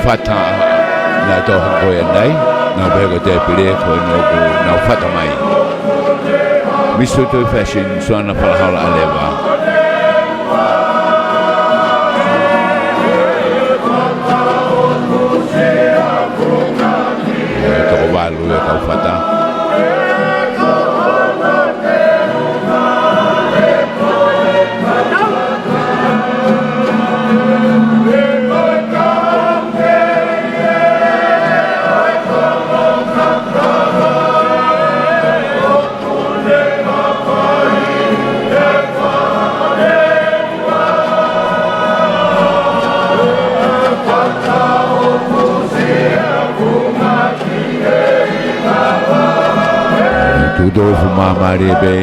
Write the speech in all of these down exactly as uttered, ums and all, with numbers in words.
Pata, naʻa tau hoko ia nai, naʻa pehē ko Tēpile ko ē ʻoku nau fata mai. Miss Tuitui Fashion, Soana Falahola ʻAleva. Toko valu ia kau fata. Tuʻu tō fu māmālie pē.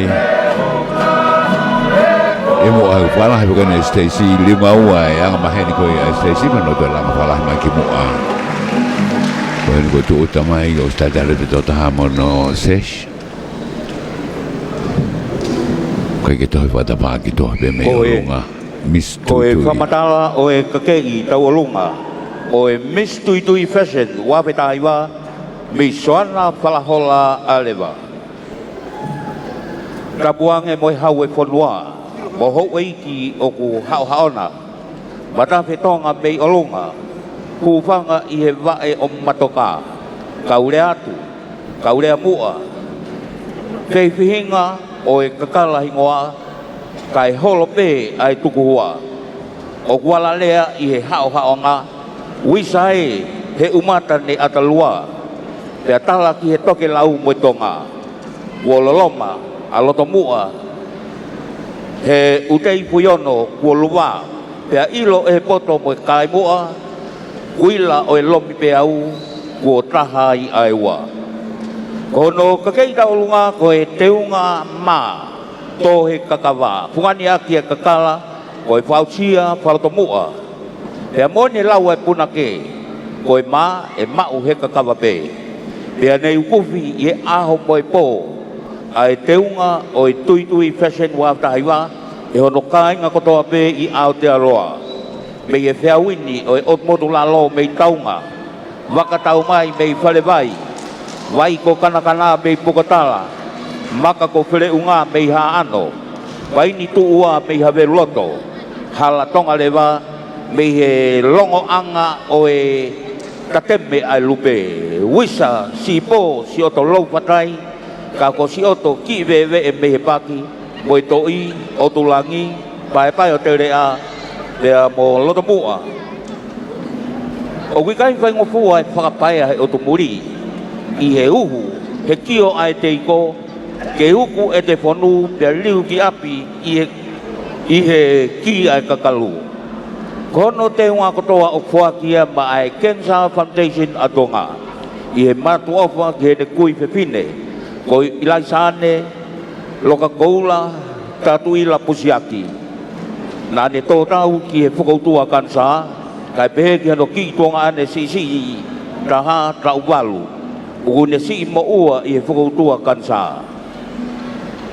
ʻE mo au fala he kone Stacy lima ua e anga maheni ko ia Stacy ma no to langa fala ma ki muʻa. Ko heni ko tuʻu tamai o statale te tota ha mono sesh. Kai ke tohi fakatapā ki tohi pē mei ʻolunga. Miss Tuitui. Ko e fakamatala ʻo e kakeʻi tauʻolunga ʻo e Miss Tuitui Fashion ua afe taha hiva, Miss Soana Falahola ʻAleva. Tapu ange mo e hau e fonua, mo houʻeiki ʻoku haʻohaʻona. Matafe Tonga mei ʻolunga, hūfanga ʻi he vaʻe ʻo Matoka. Kau lea atu, kau lea muʻa. Feifihinga ʻo e kakala hingoa, kae holo pē ʻa e tukuhua. ʻOku ala lea ʻi he haʻohaʻonga, uisa ē he ʻumata ne ʻatalua. Pea tala ki he tokelau mo e Tonga. Kuo loloma ʻa Lotomuʻa, he ʻUtei Fuiono kuo luva, pea ʻilo ʻe he poto mo e kāimuʻa, kuila ʻo e lomi peau, kuo taha ai ʻa e ua. Ko hono kakeʻi tauʻolunga ko e teunga mā tō he kakava, fungani ʻaki e kakala, ko e fausia fakalotomuʻa. Pea mo ʻene lau ʻa e punake, ko e mā ʻe maʻu he kakava pē. Pea ne ukufi ʻi he ʻaho mo e pō ʻa e teunga ʻo e Tuitui Fashion ua afe taha hiva ʻe hono kāinga kotoa pē ʻi Aotearoa. Mei he feauini ʻo e ʻOtu Motu Lalo mei Taunga, Vaka Taumai mei Falevai, Vai ko Kanakana mei Pukatala, Maka ko Feleʻunga mei Haʻano, Paini Tuʻua mei Haveluloto, Hala Tongaleva mei he longoʻanga ʻo e tateme ʻa e lupe. Uisa, Sipo, Sioto Loufatai, ka ko Sioto Kiʻiveʻeveʻe mei he paki, mo e Toʻi, ʻOtulangi, Paepae ʻo Teleʻa, pea mo Lotomuʻa. ʻOku ʻikai faingofua e fakapaea he ʻotu muli, ʻi he uhu, he kio ʻa e teiko, ke uku ʻete fonu pea liu ki ʻapi ʻi he, ʻi he kī ʻa e kakalu. Ko hono teunga kotoa ʻoku foaki ia maʻa e Cancer Foundation ʻa Tonga, ʻi he mātuʻa ʻofa ki heʻene kui fefine, ko ʻIlaisa ʻAne Lokakoula Tatuʻila Pusiaki. Naʻa ne tō tau ki he fokoutua kanisā, kae pehē ki hano kiʻi tuongaʻane siʻisiʻi taha taʻu valu, ʻoku ne siʻi moʻua ʻi he fokoutua kanisā.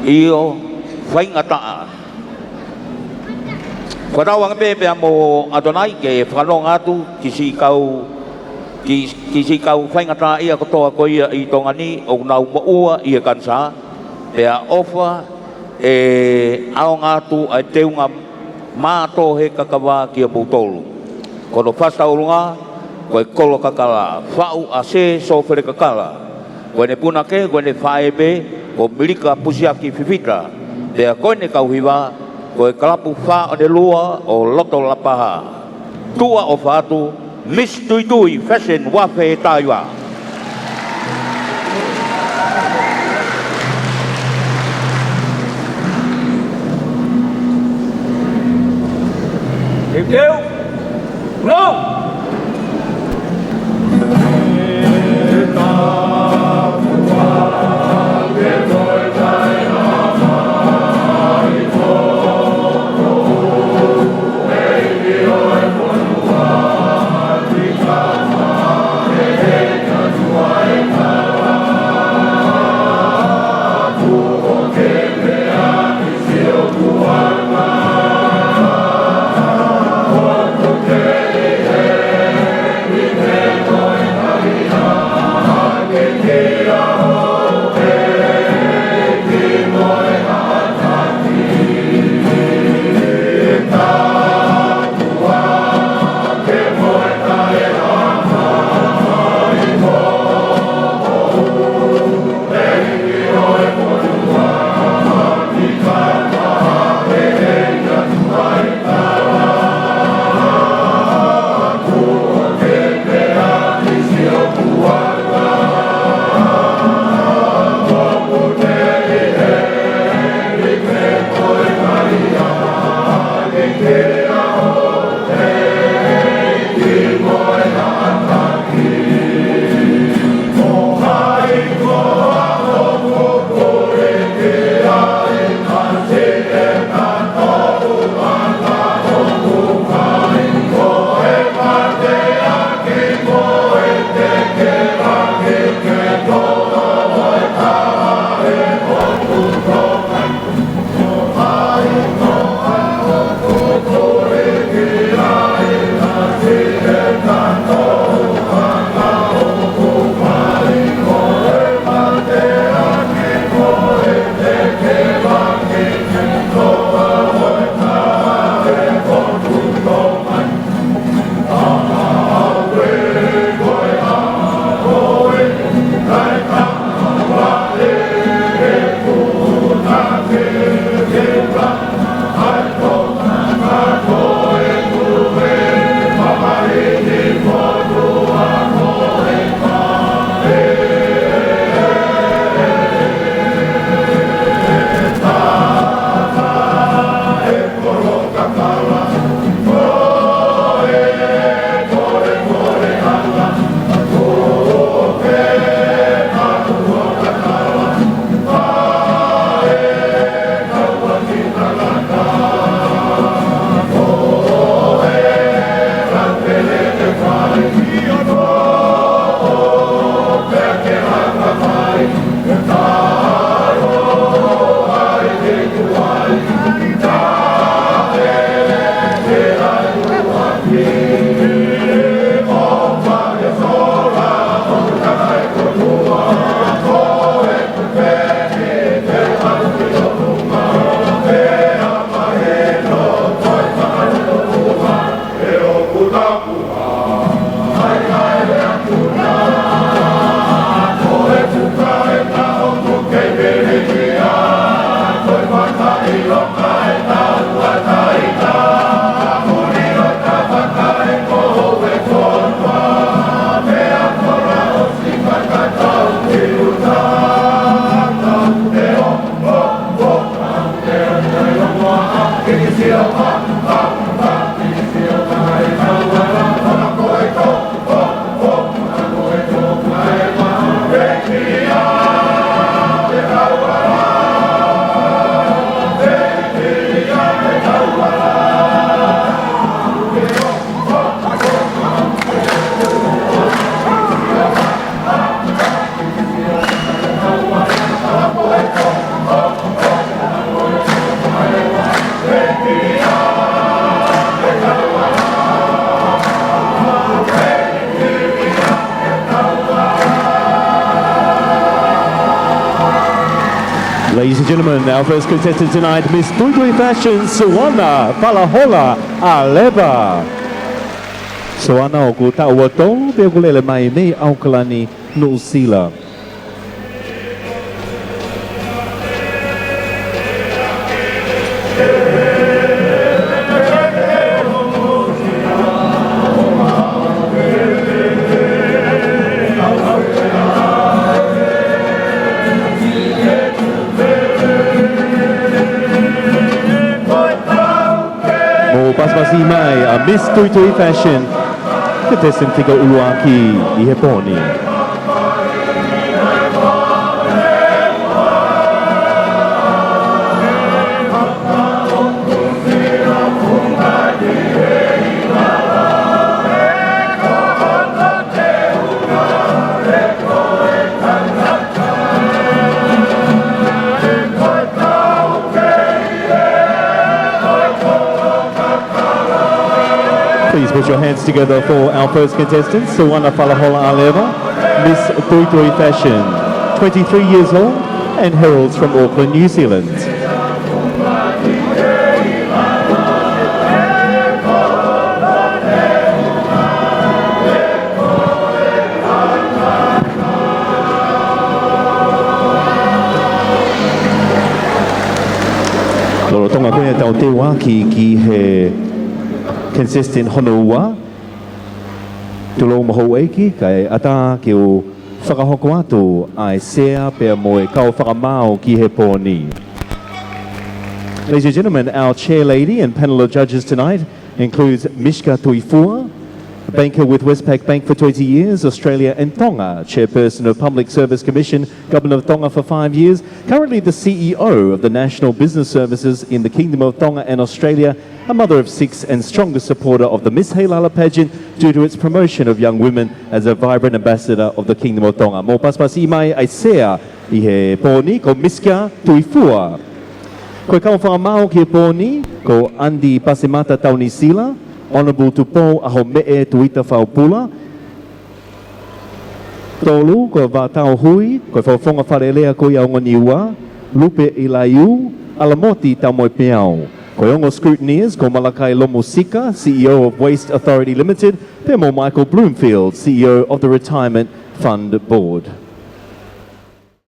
ʻIo, faingataʻa. Fakatauange pē pea mo ʻAtonai ke fakanonga atu ki siʻi kau, ki, ki siʻi kau faingataʻaʻia kotoa ko ia ʻi Tonga ni ʻoku nau moʻua ʻi he kanisā, pea ʻofa ʻe ʻaonga atu ʻa e teunga mā tō he kakava kiate kimoutolu. Ko hono fasi tauʻolunga, ko e kolo kakala, faʻu ʻa Sē Sōfele Kakala. Ko ʻene punake, ko ʻene faʻē pē, ko Milika Pusiaki Fifita. Pea ko ʻene kau hiva, ko e kalapu fā ʻo e lua ʻo Loto Lapaha. Tuʻa ʻofa atu, Miss Tuitui Fashion ua afe taha hiva. Teu, teu. No! Ladies and gentlemen, our first contestant tonight, Miss Tuitui Fashion, Suana Falahola ʻAleva. Suana ʻoku taʻu ua tolu pea ʻoku lele mai mei ʻAokalani, Nuʻusila. Mou pasipasi mai ʻa Miss Tuitui Fashion, contestant fika ʻuluaki ʻi he pō ni. Please put your hands together for our first contestant, Suana Falahola ʻAleva, Miss Tuitui Fashion, twenty-three years old and heralds from Auckland, New Zealand. Lolotonga ko ia ʻetau teuaki ki he contestant hono ua, tulou mo houʻeiki, kae ʻatā ke u fakahoko atu ʻa e sea pea mo e kau fakamaau ki he pō ni. Ladies and gentlemen, our chair lady and panel of judges tonight includes Mishka Tuifua, banker with Westpac Bank for twenty years, Australia and Tonga, chairperson of Public Service Commission, Governor of Tonga for five years, currently the C E O of the National Business Services in the Kingdom of Tonga and Australia, a mother of six and strongest supporter of the Miss Heilala pageant due to its promotion of young women as a vibrant ambassador of the Kingdom of Tonga. Mou pasipasi mai ʻa e sea ʻi he pō ni, ko Mishka Tuifua. Ko e kau fakamaau ki he pō ni, ko Andy Pasimata Taunisila, Honourable Tupou ʻAhomeʻe Tuita Faupula. Tolu, ko Vātao Hui, ko e Fakafofonga Fale Alea ko ia ʻo Ongoniua, Lupe ʻIlaiū, ʻAlamoti Taumoepeau. Ko e ongo scrutineers, ko Malakai Lomusika, C E O of Waste Authority Limited, pea mo Michael Bloomfield, C E O of the Retirement Fund Board.